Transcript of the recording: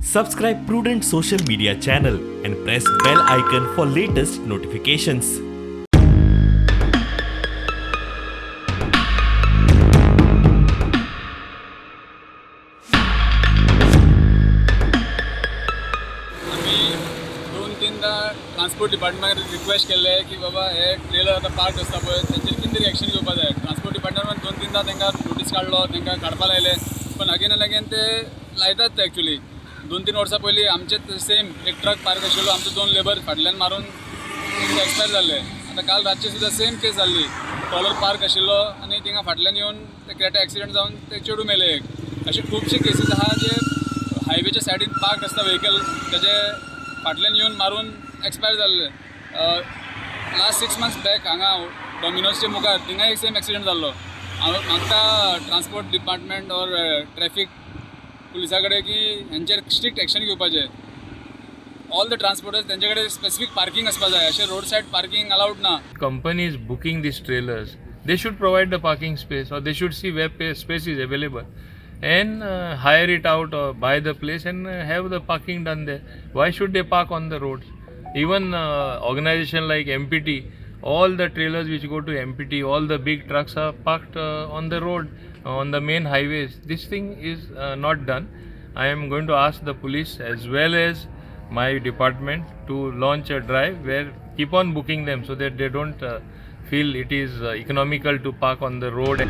Subscribe Prudent social media channel and press bell icon for latest notifications. आमी दोन तीनदा transport डिपार्टमेंटाक request केल्ले की बाबा हे ट्रेलर आतां पार्क आसता पळय, तेंचेर कितें तरी एक्शन घेवपा जाय. ट्रान्सपोर्ट डिपार्टमेंटान दोन तीनदा तांकां नोटीस काडलो, तांकां काडपा लायले, पण अगेन एंड अगेन ते लायतात ते. एक्चुली 2-3 वर्सां पयलीं आमचेच सेम एक ट्रक पार्क आशिल्लो, आमचे दोन लेबर फाटल्यान मारून एक्सपायर जाल्ले. आतां काल रातची सुद्दां सेम केस जाल्ली. ट्रॉलर पार्क आशिल्लो आनी थिंगा फाटल्यान येवन ते क्रेटा एक्सिडंट जावन ते चेडूं मेले एक. अशे खुबशे केसीस आहा जे हायवेच्या सायडीन पार्क आसता व्हेकल, तेजे फाटल्यान येवन मारून एक्सपायर जाल्ले. लास्ट 6 मंथ्स बॅक हांगा डॉमिनोजच्या मुखार थिंगा एक सेम एक्सिडंट जाल्लो. हांव मागता ट्रान्सपोर्ट डिपार्टमेंट ऑर ट्रॅफीक पुलिसा कडेन की हेंचेर स्ट्रिक्ट एक्शन घेवपाचें. ऑल the transporters, तेंचे कडेन स्पेसिफीक पार्किंग आसपा जाय. अशें रोड सायड पार्किंग अलाउड ना. Companies booking these trailers, they should provide the parking space or they should see where space is available and hire it out or buy the place and have the parking done there. Why should they park on the roads? Even organization like MPT, all the trailers which go to MPT, all the big trucks are parked on the road, on the main highways. This thing is not done. I am going to ask the police as well as my department to launch a drive where keep on booking them so that they don't feel it is economical to park on the road.